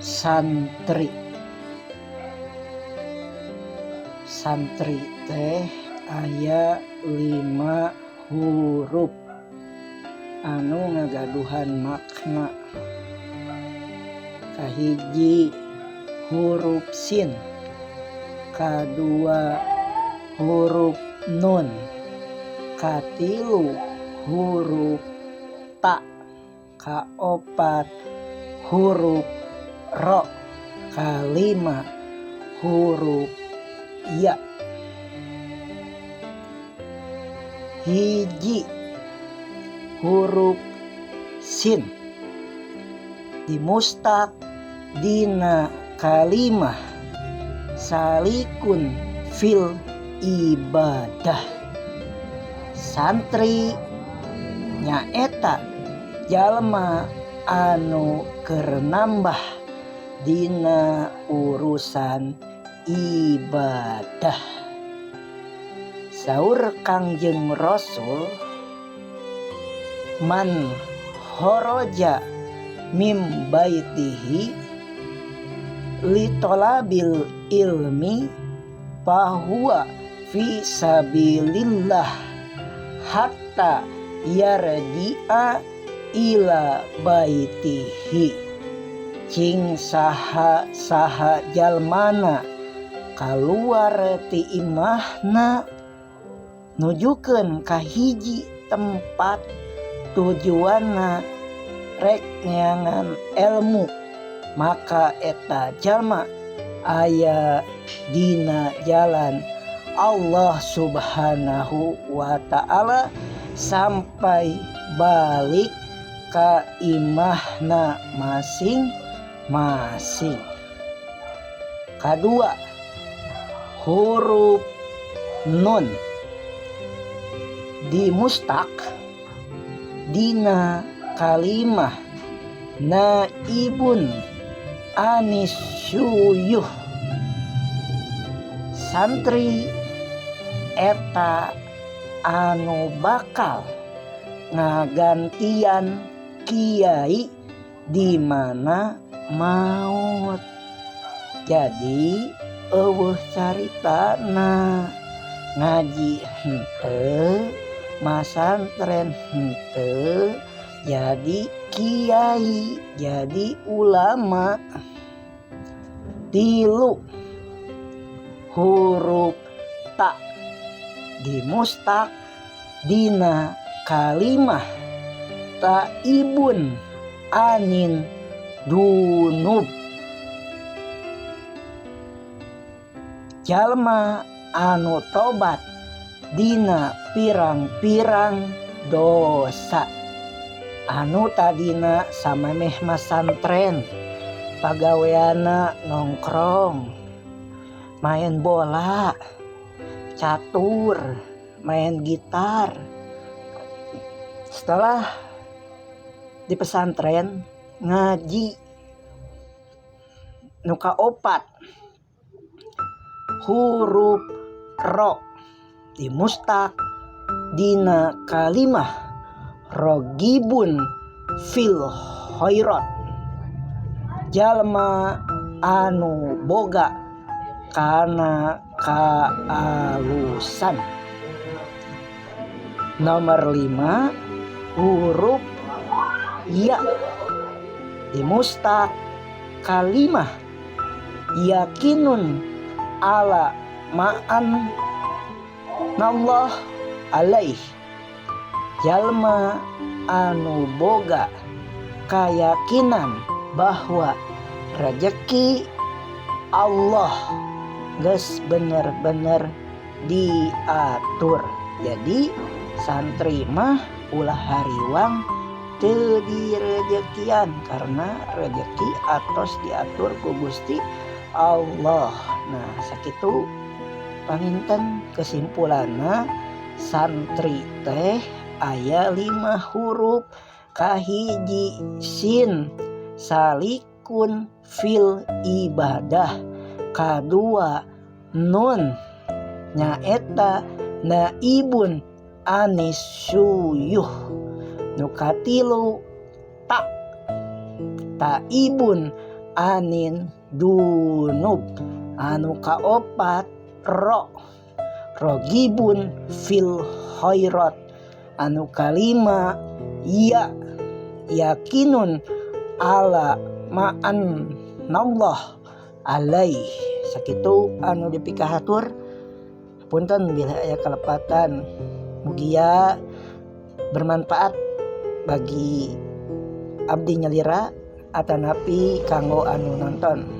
Santri. Santri teh aya lima hurup anu ngagaduhan makna. Kahiji hurup sin, kadua hurup nun, katilu hurup ta. Kaopat hurup ro, kalima hurup ya. Hiji hurup sin dimustaq dina kalimah salikun fil ibadah. Santri nyaeta jalma anu keur nambah dina urusan ibadah. Saur Kangjeng Rasul, Man kharaja mim baitihi li talabil ilmi fahuwa fi sabilillah hatta yarji'a ila baitihi. Cing saha saha jalmana kaluar ti imahna nujukeun ka hiji tempat tujuanna rek neangan elmu maka eta jalma aya dina jalan Allah Subhanahu wa taala sampai balik ka imahna masing-masing. Kadua, hurup nun dimustaq dina kalimah naibun anis syuyuh. Santri eta anu bakal ngagantian kiai di mana maot. Jadi eueuh caritana ngaji henteu masantren henteu jadi kiai jadi ulama. Tilu hurup ta dimustaq dina kalimah taibun anin dunub. Jalma anu tobat dina pirang-pirang dosa. Anu tadina samemeh masantren pagaweanna nongkrong, maen bola, catur, main gitar. Setelah di pesantren ngaji nu kaopat hurup ro dimustaq dina kalimah rogibun fil khairat. Jalma anu boga kana kaalusan. Nomor lima hurup ya dimustaq kalimah yakinun ala ma'an nallah alaih. Jalma anu boga kayakinan bahwa rejeki Allah geus bener-bener diatur. Jadi santri mah ulah hariwang teu direjekian karena rejeki atos diatur ku Gusti Allah. Nah sakitu panginten kesimpulanna santri teh aya lima hurup. Kahiji sin salikun fil ibadah, kadua nun nyaeta naibun anis suyuh, nu katilu ta taibun anin dunub. Anu kaopat ro, rogibun fil khairat. Anu kalima ya, yakinun ala ma'an nallah alaih. Sakitu anu dipikahatur, punten bila aya kalepatan, mugia bermanfaat bagi abdi nyalira atanapi kanggo anu nonton.